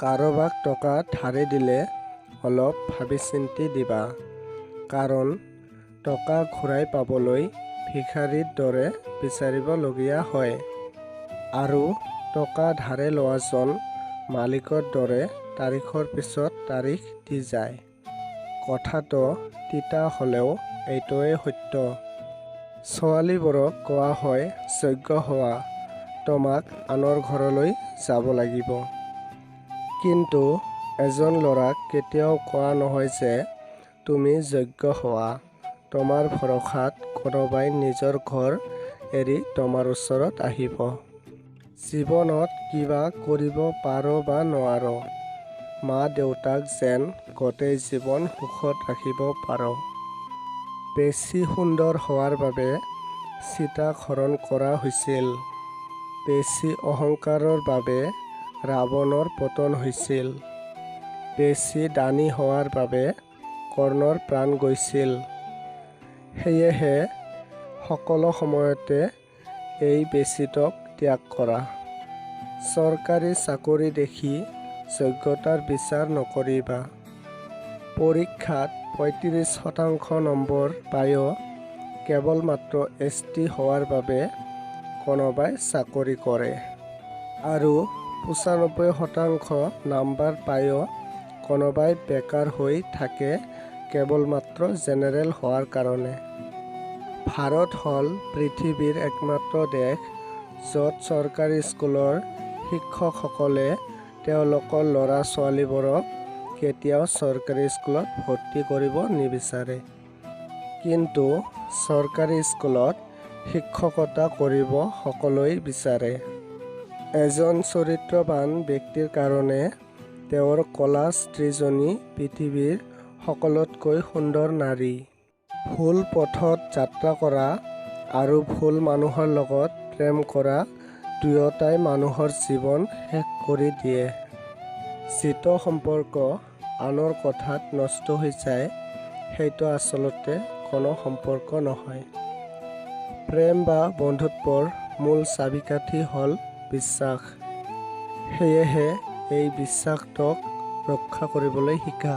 কাৰোবাক টকা ধাৰে দিলে অলপ ভাবি চিন্তি দিবা, কাৰণ টকা ঘূৰাই পাবলৈ ভিখাৰীৰ দৰে বিচাৰিবলগীয়া হয় আৰু টকা ধাৰে লোৱাজন মালিকৰ দৰে তাৰিখৰ পিছত তাৰিখ দি যায়। কথাটো তিতা হ'লেও এইটোৱেই সত্য। ছোৱালীবোৰক কোৱা হয় যোগ্য হোৱা, তোমাক আনৰ ঘৰলৈ যাব লাগিব। কিন্তু এজন ল'ৰাক কেতিয়াও কোৱা নহয় যে তুমি যোগ্য হোৱা, তোমাৰ ভৰসাত কোনোবাই নিজৰ ঘৰ এৰি তোমাৰ ওচৰত আহিব। জীৱনত কিবা কৰিব পাৰ বা নোৱাৰ, মা দেউতাক যেন গোটেই জীৱন সুখত ৰাখিব পাৰ। বেছি সুন্দৰ হোৱাৰ বাবে সীতাক হৰণ কৰা হৈছিল। বেছি অহংকাৰৰ বাবে ৰাৱণৰ পতন হৈছিল। বেছি দানী হোৱাৰ বাবে কৰ্ণৰ প্ৰাণ গৈছিল। সেয়েহে সকলো সময়তে এই বেছিটোক ত্যাগ কৰা। চৰকাৰী চাকৰি দেখি যোগ্যতাৰ বিচাৰ নকৰিবা। পৰীক্ষাত 35% নম্বৰ পায়ো কেৱল মাত্ৰ এছ টি হোৱাৰ বাবে কোনোবাই চাকৰি কৰে আৰু 95% নাম্বাৰ পায়ো কোনোবাই বেকাৰ হৈ থাকে কেৱল মাত্ৰ জেনেৰেল হোৱাৰ কাৰণে। ভাৰত হ'ল পৃথিৱীৰ একমাত্ৰ দেশ য'ত চৰকাৰী স্কুলৰ শিক্ষকসকলে তেওঁলোকৰ ল'ৰা ছোৱালীবোৰক কেতিয়াও চৰকাৰী স্কুলত ভৰ্তি কৰিব নিবিচাৰে। কিন্তু চৰকাৰী স্কুলত শিক্ষকতা কৰিব সকলোৱেই বিচাৰে। এজন চৰিত্ৰবান ব্যক্তিৰ কাৰণে তেওঁৰ ক'লা স্ত্ৰীজনী পৃথিৱীৰ সকলোতকৈ সুন্দৰ নাৰী। ভুল পথত যাত্ৰা কৰা আৰু ভুল মানুহৰ লগত প্ৰেম কৰা দুয়োটাই মানুহৰ জীৱন শেষ কৰি দিয়ে। যিটো সম্পৰ্ক আনৰ কথাত নষ্ট হৈ যায়, সেইটো আচলতে কোনো সম্পৰ্ক নহয়। প্ৰেম বা বন্ধুত্বৰ মূল চাবিকাঠি হ'ল বিশ্বাস। সেয়েহে এই বিশ্বাসটোক ৰক্ষা কৰিবলৈ শিকা।